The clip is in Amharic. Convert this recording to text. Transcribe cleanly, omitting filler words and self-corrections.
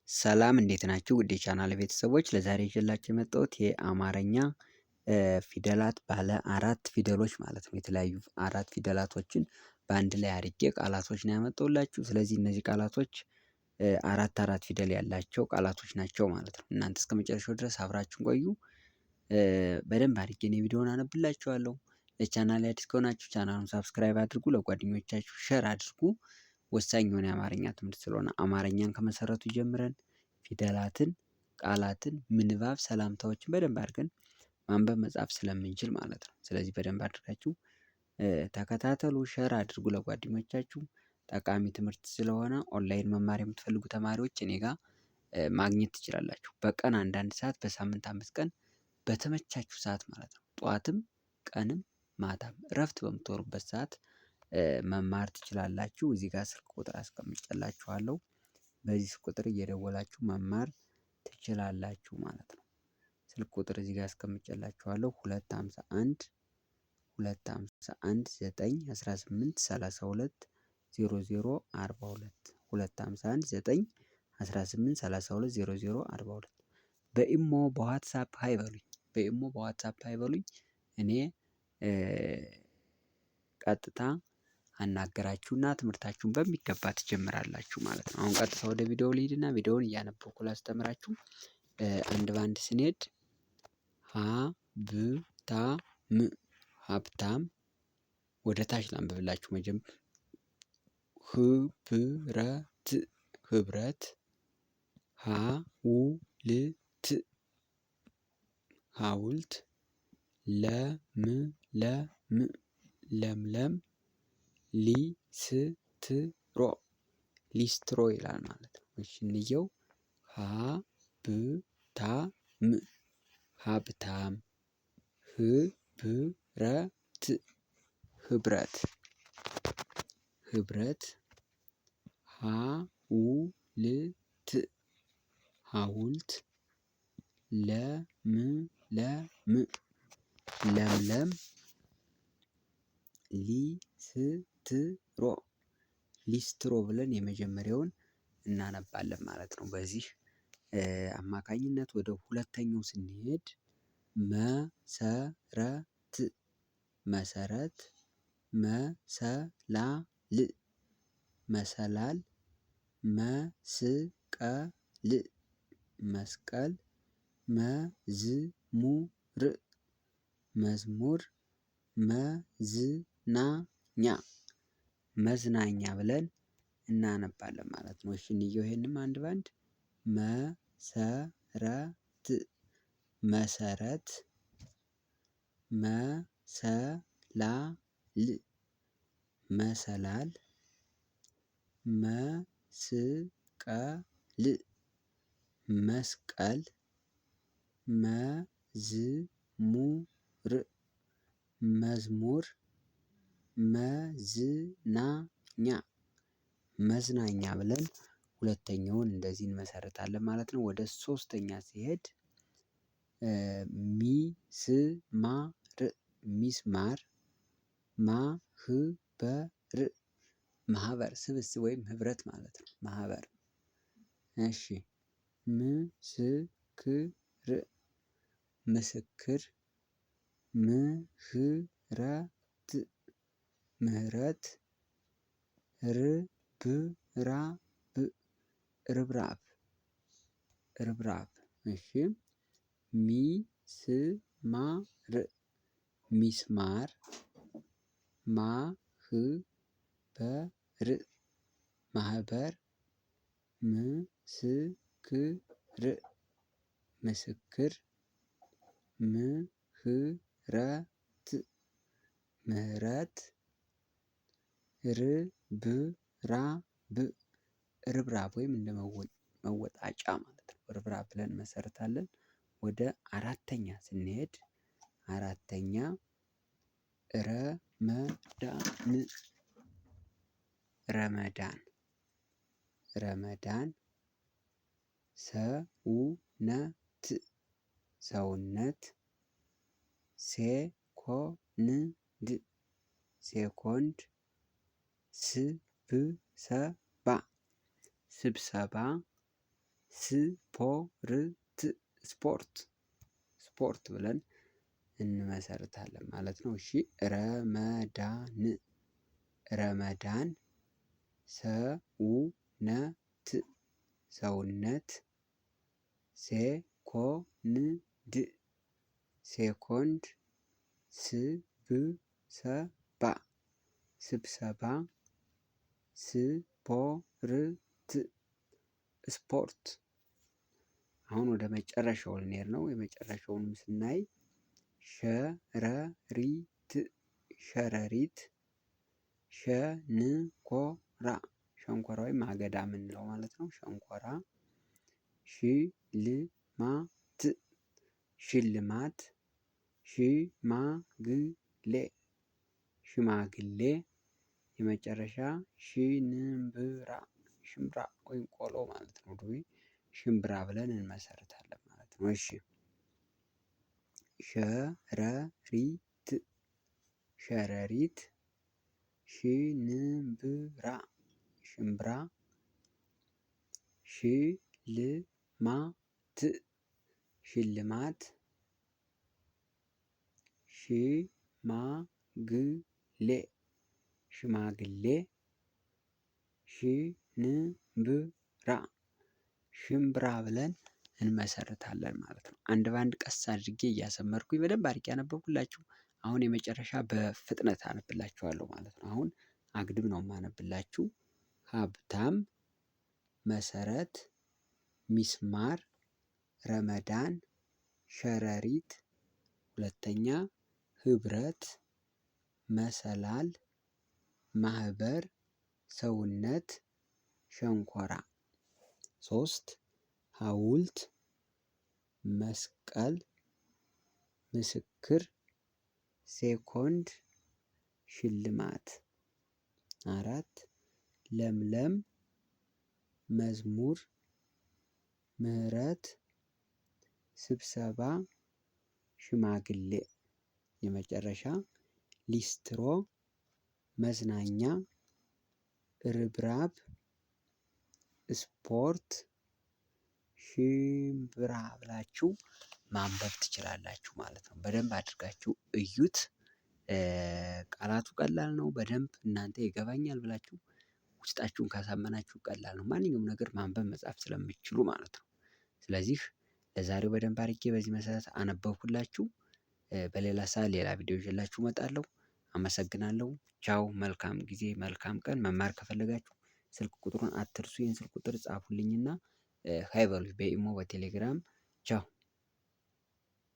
ሰላም እንዴት ናችሁ? ውድ የቻናል ቤተሰቦች ለዛሬ ይዤላችሁ የመጣሁት የአማርኛ ፊደላት ባለ አራት ፊደሎች ማለት ነው። የተለያዩ አራት ፊደላቶችን በአንድ ላይ አድርጌ ቃላቶች ነው ያመጣሁላችሁ። ስለዚህ እነዚህ ቃላቶች አራት አራት ፊደል ያላቸው ቃላቶች ናቸው ማለት ነው። እናንተ እስከ መጨረሻው ድረስ አብራችሁን ቆዩ። በደንብ አድርጌ እኔ ቪዲዮውን አነብላችኋለሁ። ለቻናል አዲስ ከሆናችሁ ቻናሉን subscribe አድርጉ፣ ለጓደኞቻችሁ share አድርጉ። ወሳኝ የሆነ የአማርኛ ትምህርት ስለሆነ አማርኛን ከመሰረቱ ጀምረን ፊደላትን፣ ቃላትን፣ ምንባብ፣ ሰላምታዎችን በደንብ አድርገን ማንበብ መጻፍ ስለምንችል ማለት ነው። ስለዚህ በደንብ አድርጋችሁ ተከታተሉ፣ share አድርጉ ለጓደኞቻችሁ። ጠቃሚ ትምህርት ስለሆነ ኦንላይን መማር የምትፈልጉ ተማሪዎች እኔ ጋር ማግኘት ትችላላችሁ። በቀን አንዳንድ ሰዓት በሳምንት 5 ቀን በተመቻችሁ ሰዓት ማለት ነው። ጠዋትም ቀንም ማታም እረፍት በምትሆኑበት ሰዓት መማር ትችላላችሁ። እዚህ ጋር ስልክ ቁጥር አስቀምጬላችኋለሁ። በዚህ ቁጥር እየደወላችሁ መማር ትችላላችሁ ማለት ነው። ስልክ ቁጥር እዚህ ጋር አስቀምጬላችኋለሁ። 251 251 9 18 32 00 42 251 9 18 32 00 42 በኢሞ በዋትሳፕ hi በሉኝ። በኢሞ በዋትሳፕ hi በሉኝ። እኔ ቀጥታ አናገራችሁና ትምህርታችሁን በሚገባ ትጀምራላችሁ ማለት ነው። አሁን ቀጥታ ወደ ቪዲዮው ልሂድና ቪዲዮውን እያነበብኩ ላስተምራችሁ። አንድ በአንድ ስንሄድ ሀብታም ሀብታም፣ ወደ ታች ላንብብላችሁ መጀመር ህብረት ህብረት ሀውልት ሀውልት ለምለም ለምለም ሊስትሮ ሊስትሮ ይላል ማለት ነው። እሺ እንየው። ሀብታም ሀብታም ህብረት ህብረት ህብረት ሀውልት ሀውልት ለምለም ለምለም ሊስትሮ ሊስትሮ ብለን የመጀመሪያውን እናነባለን ማለት ነው። በዚህ አማካኝነት ወደ ሁለተኛው ስንሄድ መሰረት መሰረት መሰላል መሰላል መስቀል መስቀል መዝሙር መዝሙር መዝናኛ መዝናኛ ብለን እናነባለን ማለት ነው። እሺ እንየው ይሄንም አንድ በአንድ መሰረት መሰረት መሰላል መሰላል መስቀል መስቀል መዝሙር መዝሙር መዝናኛ መዝናኛ ብለን ሁለተኛውን እንደዚህ እንመሰርታለን ማለት ነው። ወደ ሶስተኛ ሲሄድ ሚስማር ሚስማር ማህበር ማህበር ስብስብ ወይም ህብረት ማለት ነው። ማህበር እሺ ምስክር ምስክር ምህረት ምህረት ርብራብ ርብራብ ርብራብ እሺ ሚስማር ሚስማር ማህበር ማህበር ምስክር ምስክር ምህረት ምህረት ርብራብ ርብራብ ወይም እንደ መወጣጫ ማለት ነው። ርብራብ ብለን እንመሰርታለን። ወደ አራተኛ ስንሄድ አራተኛ ረመዳን ረመዳን ረመዳን ሰውነት ሰውነት ሴኮንድ ሴኮንድ ስብሰባ ስብሰባ ስፖርት ስፖርት ስፖርት ብለን እንመሰርታለን ማለት ነው። እሺ ረመዳን ረመዳን ሰውነት ሰውነት ሴኮንድ ሴኮንድ ስብሰባ ስብሰባ ስፖርት ስፖርት። አሁን ወደ መጨረሻው ልንሄድ ነው። የመጨረሻውንም ስናይ ሸረሪት ሸረሪት ሸንኮራ ሸንኮራ ወይም አገዳ የምንለው ማለት ነው። ሸንኮራ ሽልማት ሽልማት ሽማግሌ ሽማግሌ የመጨረሻ ሽንብራ ሽምብራ ወይም ቆሎ ማለት ነው። ዱቤ ሽምብራ ብለን እንመሰርታለን ማለት ነው። እሺ ሸረሪት ሸረሪት ሽንብራ ሽምብራ ሽልማት ሽልማት ሽማግሌ ሽማግሌ ሽንብራ ሽምብራ ብለን እንመሰርታለን ማለት ነው። አንድ በአንድ ቀስ አድርጌ እያሰመርኩኝ በደንብ አድርጌ አነበብኩላችሁ። አሁን የመጨረሻ በፍጥነት አነብላችኋለሁ ማለት ነው። አሁን አግድም ነው የማነብላችሁ። ሀብታም መሰረት ሚስማር ረመዳን ሸረሪት ሁለተኛ ህብረት መሰላል ማህበር ሰውነት ሸንኮራ ሶስት ሀውልት መስቀል ምስክር ሴኮንድ ሽልማት አራት ለምለም መዝሙር ምህረት ስብሰባ ሽማግሌ የመጨረሻ ሊስትሮ መዝናኛ ርብራብ ስፖርት ሽምብራ ብላችሁ ማንበብ ትችላላችሁ ማለት ነው። በደንብ አድርጋችሁ እዩት። ቃላቱ ቀላል ነው። በደንብ እናንተ ይገባኛል ብላችሁ ውስጣችሁን ካሳመናችሁ ቀላል ነው። ማንኛውም ነገር ማንበብ መጻፍ ስለምትችሉ ማለት ነው። ስለዚህ ለዛሬው በደንብ አድርጌ በዚህ መሰረት አነበብኩላችሁ። በሌላ ሰዓት ሌላ ቪዲዮ ይዤላችሁ እመጣለሁ። አመሰግናለሁ። ቻው መልካም ጊዜ መልካም ቀን። መማር ከፈለጋችሁ ስልክ ቁጥሩን አትርሱ። ይህን ስልክ ቁጥር ጻፉልኝና hi በሉኝ በኢሞ በቴሌግራም ቻው።